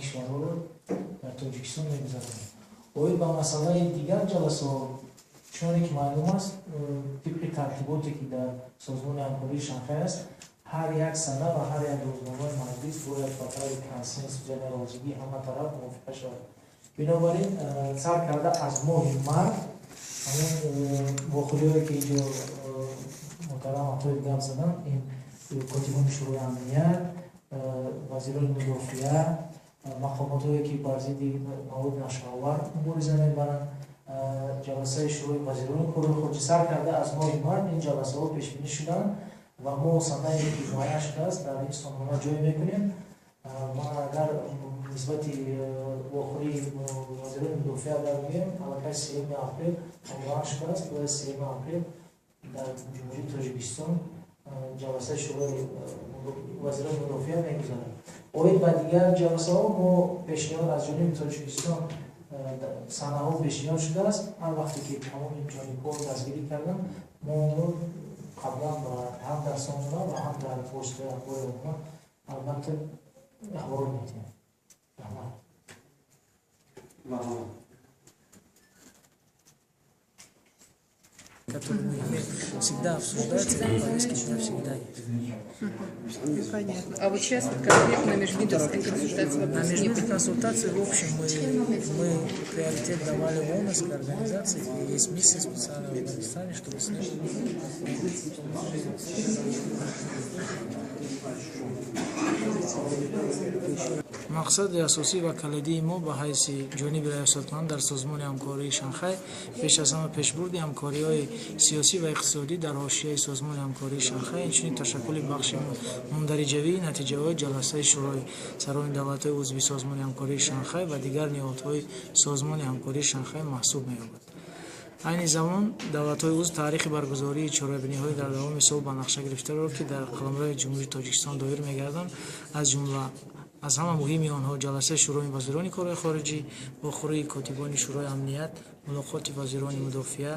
кишварҳоро дар Тоҷикистон мегузаронем. Оид ба масъалаи дигар ҷаласаҳо, чуноне ки маълум аст, тибқи тартиботе ки дар Созмони ҳамкории Шанхай аст, ҳар як сана ва ҳар як рӯзномаи маҷлис бояд ба таври консенсус, яъне розигии ҳама тараф мувофиқа шавад. Бинобар ин, сар карда аз моҳи март ҳамон вохӯриҳое ки инҷо муҳтарам Атоев гап заданд, ин котибони Шӯрои амният, вазирони мудофиа, мақомотҳое ки бар зидди маводи нашъаовар мубориза мебаранд, ҷаласаи Шӯрои вазирони корҳои хориҷӣ, сар карда аз моҳи март ин ҷаласаҳо пешбинӣ шуданд ва мо санае ки муайян шудааст дар ин сомона ҷой мекунем. Ман агар нисбати вохӯрии вазирони мудофиа агар гӯем, аллакай 3 апрел муайян шудааст ва 3 апрел дар Ҷумҳурии Тоҷикистон ҷаласаи Шӯрои вазирони мудофиа мегузарад. Оид ба дигар ҷаласаҳо мо пешниҳод аз ҷониби Тоҷикистон санаҳо пешниҳод шудааст. Ҳар вақте ки тамоми ҷонибҳо дастгирӣ карданд, мо онро қаблан ҳам дар сомона ва ҳам дар воситаи ахбори омма албатта ахборот медиҳем. Раҳмат. Который мы имеем, всегда обсуждается, и повестки дня всегда есть. Понятно. А вот сейчас вот конкретно на межвидомственной консультации вопрос? На межвидомственной консультации, в общем, мы приоритет давали ООНовской организации, и есть миссия специальная в Афганистане, чтобы с ней. Мақсади асосӣ ва калидии мо ба ҳайси ҷониби раёсаткунанда дар Созмони ҳамкории Шанхай пеш аз ҳама пешбурди ҳамкориҳои сиёсӣ ва иқтисодӣ дар ҳошияи Созмони ҳамкории Шанхай, инчунин ташаккули бахши мундариҷавии натиҷаҳои ҷаласаи Шӯрои сарони давлатҳои узви Созмони ҳамкории Шанхай ва дигар ниҳодҳои Созмони ҳамкории Шанхай маҳсуб меёбад. Айни замон давлатҳои узв таърихи баргузории чорабиниҳои дар давоми сол ба нақша гирифтаро, ки дар қаламрави Ҷумҳурии Тоҷикистон доир мегарданд, аз ҷумла аз ҳама муҳими онҳо ҷаласаи Шӯрои вазирони корҳои хориҷӣ, вохӯрии котибони Шӯрои амният, мулоқоти вазирони мудофиа,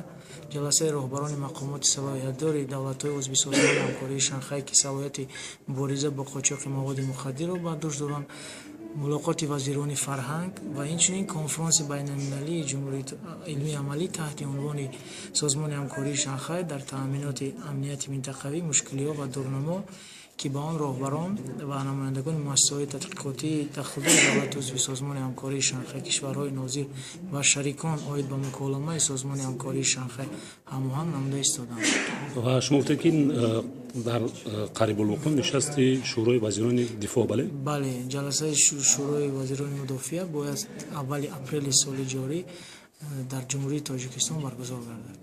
ҷаласаи роҳбарони мақомоти салоҳиятдори давлатҳои узви Созмони ҳамкории Шанхай, ки салоҳияти мубориза бо қочоқи маводи мухаддирро бар дӯш доранд, мулоқоти вазирони фарҳанг ва инчунин конфронси байналмилалии ҷумҳурии илмии амалӣ таҳти унвони Созмони ҳамкории Шанхай дар таъминоти амнияти минтақавӣ, мушкилиҳо ва дурнамо, ки ба он роҳбарон ва намояндагони муассисаҳои тадқиқотии дахлдори давлати узви Созмони ҳамкории Шанхай, кишварҳои нозир ва шарикон оид ба муколамаи Созмони ҳамкории Шанхай ҳамоҳанг намуда истоданд. Ва шумо гуфтед, ки дар қарибулвуқӯъ нишасти Шӯрои вазирони дифоъ, бале? Бале, ҷаласаи Шӯрои вазирони мудофиа бояд аввали апрели соли ҷорӣ дар Ҷумҳурии Тоҷикистон баргузор гардад.